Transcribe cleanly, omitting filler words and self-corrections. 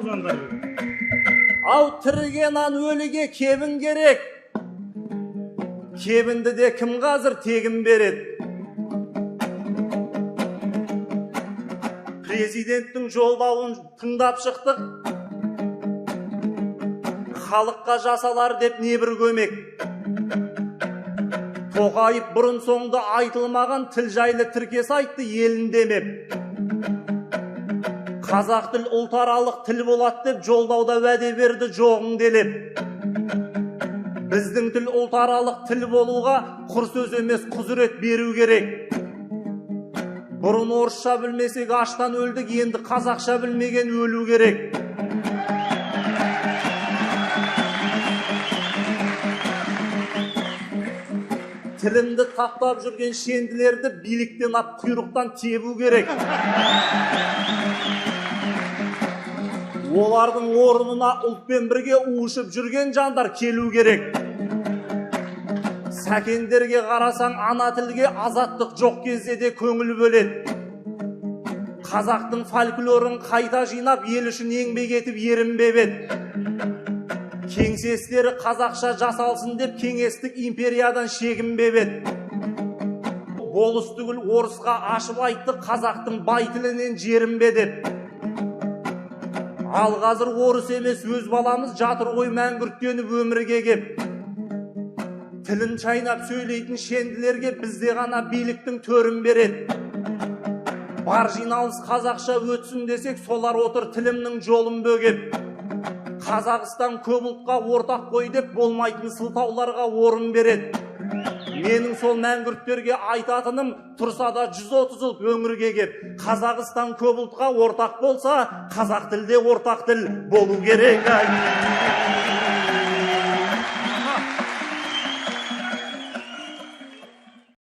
Звондар керек. Ау, тіріге нан, өліге кебін керек. Кебінді де кім қазір тегін береді? Президенттің жолдауын тыңдап шықтық. Халыққа жасалар деп небір көмек. Тоқаев бұрын соңды айтылмаған тіл жайлы тіркес айтты елін демеп. Қазақ тіл ұлтаралық тіл болады деп жолдауда уәде берді жоғың делеп. Біздің тіл ұлтаралық тіл болуға құр сөз емес, құзырет беру керек. Бұрын орысша білмесек аштан өлдік, енді қазақша білмеген өлу керек. Тілімді таптап жүрген шенділерді биліктен ап құйрықтан тебу керек. Олардың орнына ұлтпен бірге уышып жүрген жандар келу керек. Сәкендерге қарасаң, ана тілге азаттық жоқ кезде де көңіл бөледі. Қазақтың фольклорын қайта жинап, ел үшін еңбек етіп ерінбеп еді. Кеңсестері қазақша жасалсын деп кеңестік империядан шегінбеп еді. Болыс түгіл орысқа ашып айтты қазақтың бай тілінен жерінбе деп. Ал қазір орыс емес өз баламыз жатыр ғой мәңгүрттеніп өмірге кеп. Тілін шайнап сөйлейтін шенділерге бізде ғана биліктің төрін береді. Бар жиналыс қазақша өтсін десек, солар отыр тілімнің жолын бөгеп. Қазақстан көп ұлтқа ортақ қой деп болмайтын сылтауларға орын береді. Менің сол мәңгүрттерге айтатыным, тұрса да 130 ұлт өңірге кеп, Қазақстан көп ұлтқа ортақ болса, қазақ тілде ортақ тіл болу керек.